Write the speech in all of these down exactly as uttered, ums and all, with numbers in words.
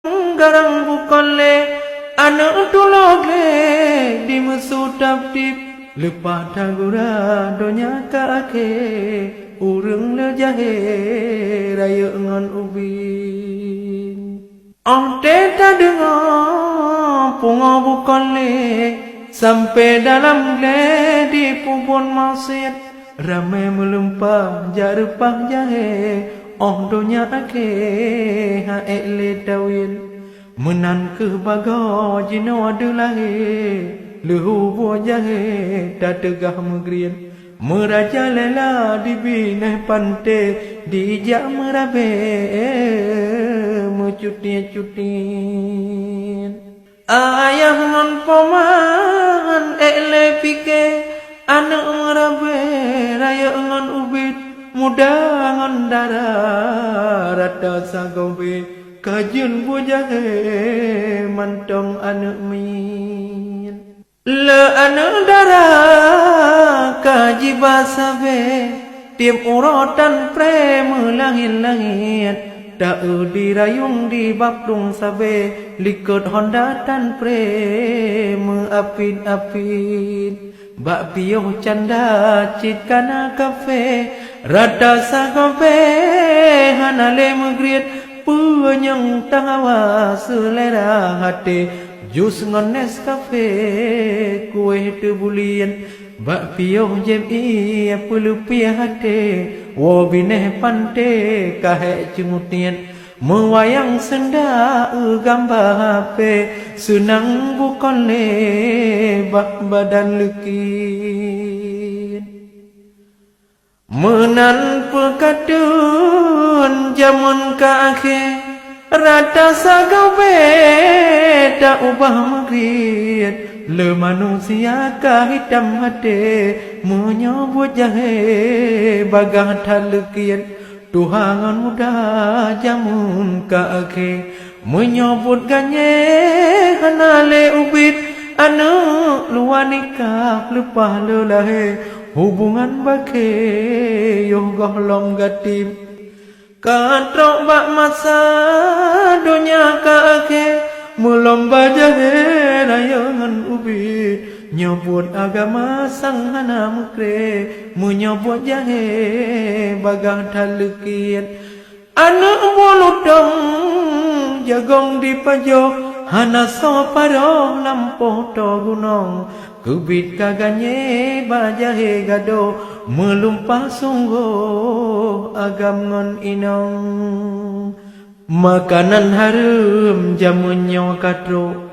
garang bukon lé, aneuk tulo glé dimeusu tab-tib. Leupah tagura donya ka akhé, ureuëng le jahé rayeuk ngon ubit. Óh tée tadeungoe pungoe bukon lé, sampoe dalam glé dipubuet maksiet. Ramé meulumpah jak reupah jahé, óh donya akhé han ék lé tawiet. Meunan kheueh bagoe jinoe deulahé, leuhu buet jahé tateugah meugriet. Meurajalela di binéh panté, dijak meurabé meucutiet-cutiet. Ayah ngon poma han ék lé piké, aneuk meurabé rayeuk ngon ubit, muda ngon dara rata sagoe bé, ka jeuet buet jahé mantong aneuk miet. Le aneuk dara ka jiba sabé, tieb uroe tan pré meulangét-langét. Ta-eu di rayong di bak plueng sabé, likot honda tan pré meuapit-apit. Bak piôh canda cit kana kafé, rata sagoe bé hana lé meugriet. Peue nyang tahawa seulera haté, jus ngon Nescafe, kuéh teubuliet. Bak piôh jém ié peuleupiah até, woe binéh panté ka hék ceumutiet. Meuwayang seunda eu gamba hapé, seunang bukon lé bak badan leukit. Meunan peukateun jamén ka akhé, rata sagoe bé ta ubah meugriet. Le manusia ka hitam até, meunyoe buet jahé bagaih that leukiet. Tuha ngon muda jamén ka akhé, meunyoe buet ganyée hana lé ubit, aneuk luwa nikah leupah lé lahé, hubongan bakée yoh gohlom gatieb. Ka trok bak masa donya ka akhé, meulom ba jahé rayeuk ngon ubit. Nyoe buet agama sang hana meukré, meunyoe buet jahé bagaih that leukiet. Aneuk buah lutông jagong dipajoh, hana soe paroh lampôh toe gunong. Keubiet ka ganyée bak jahé gadôh, meulumpah sunggoh agam ngon inong. Makanan hareuem jamén nyoe ka trok.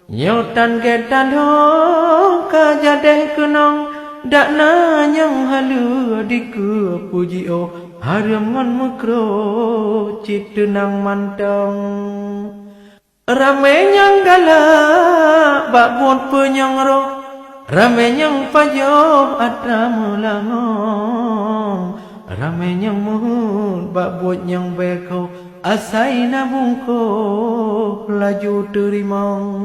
Nyoe tan gét tanoh ka jadéh keunong, dak na nyang haleue dikeue peujiôh, hareuem ngon meukro cit teunang mantong. Ramé nyang galak bak buet peunyang roh, ramé nyang pajoh atra meulangong, ramé nyang meuheuet bak buet nyang beuko, asai na bungkôh laju teurimong.